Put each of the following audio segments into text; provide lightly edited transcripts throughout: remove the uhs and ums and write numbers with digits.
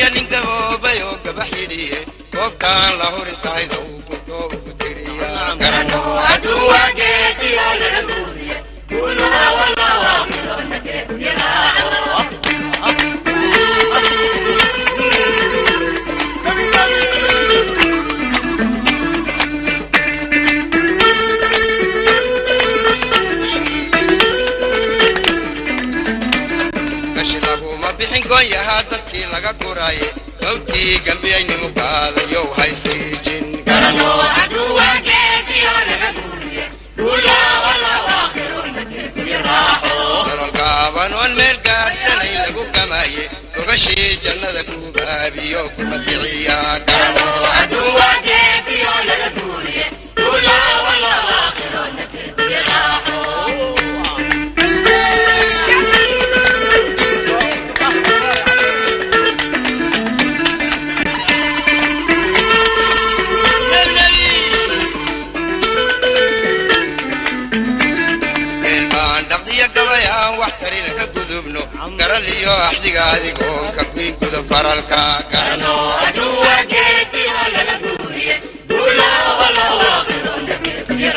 Guraya nin gaboobay oo gabax yidhiye, goobtaan la hurin sahayda uu gurto ugu tiriya garano. Gashi laguma bixin goonyahaa dadkii laga guraaye, mawdkii gambiyaynimo qaadayow haysiijin garano. Nolol gaaban oon meel gaadhsanayn lagu gamaaye, gogashii jannada kuubaabiyo gurmadkiciya garano. Meel baan dhaqdiya gabayaan wax tarina ka gudubno, garal iyo axdiga adigoon ka guyn guda faralka garano.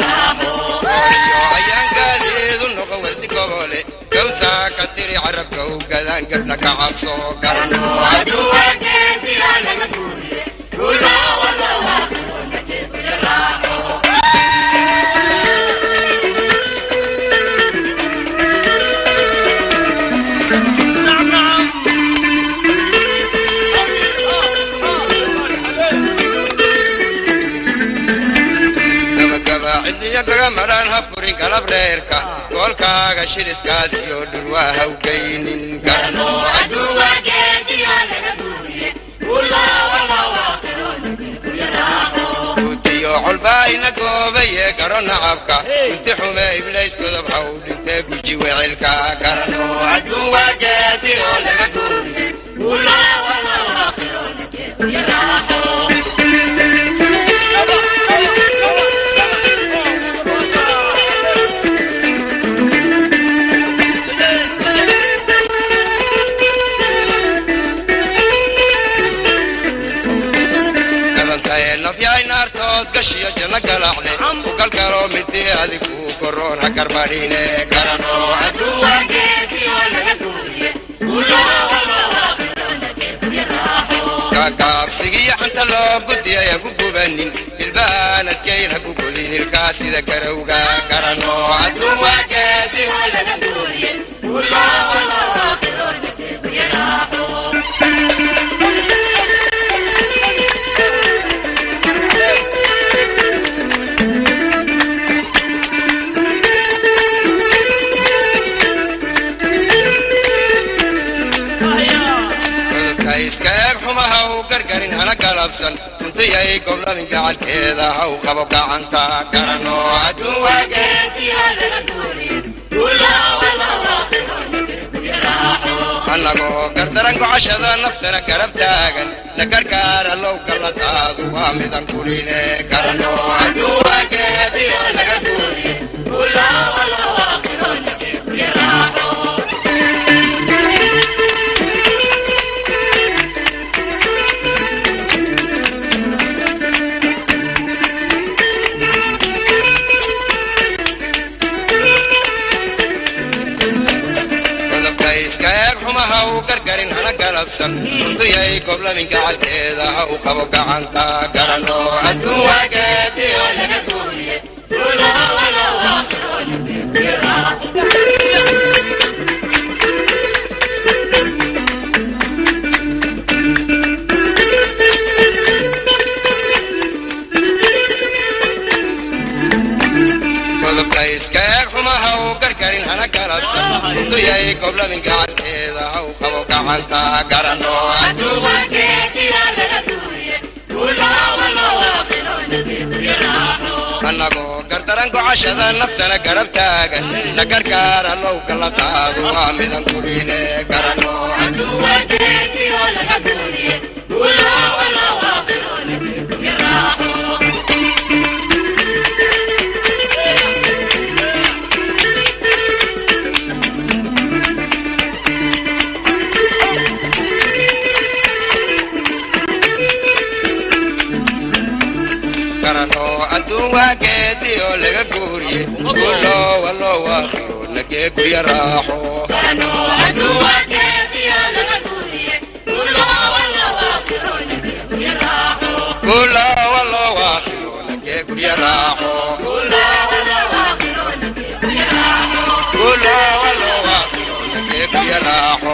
Gooriyo ayaan gaadeedu noqo wardi gobole, gawsaa ka tiri carabka u gadaan gabna ka cabso garano. Gabagaba cidliyo gagamaraan ha furin galab reerka, goolkaaga shiliskaad iyo dhurwaa ha u geynin garano. Guutiyo colbaa ina goobaye, garo nacabka gunti xume iblays godob ha u dhintee, guji wecelka garano. Adduun waa geedi oo laga guuriye. Galantaye nafyahay naartood gashiyo janno galaxle u galgalo midii adigu goroon ha garmadhine garano. Gagaabsigiyo xanta loo gudiyay ha ku gubanin, ilbaanadkeyn ha ku godin ilkaa sida garowga garano. Adduun waa geedi. Cudurka iska eeg xumaha u gargarin hana galabsan, runtiyay gobladin gacalkeeda ha u qabo gacanta garano. Adduun waa geedi. Annagoo gardaran gocashada naftana garab taagan na gargaar allow, galladaadu waa midan kuline garano. Adduun waa geedi oo laga guuriye. Cudurka iska eeg xumaha u gargarin hana galabsan, runtiyay goblamin gacalkeeda ha u qabo gacanta garano. Adduun waa geedi oo laga guuriye. Cudurka iska eeg xumaha u gargarin hana galabsan, runtiyay goblamin gacalkeeda ha u qabo gacanta garano. Annagoo gardaran gocashada naftana garab taagan na gargaar allow, galladaadu waa midan kuline garano. Adduun waa geediyo laga guuriye, guuloowa loo waakhiro nagee gurya raaxo. Guuloowa loo waakhiro nagee gurya raaxo. Guuloowa loo waakhiro nagee gurya raaxo.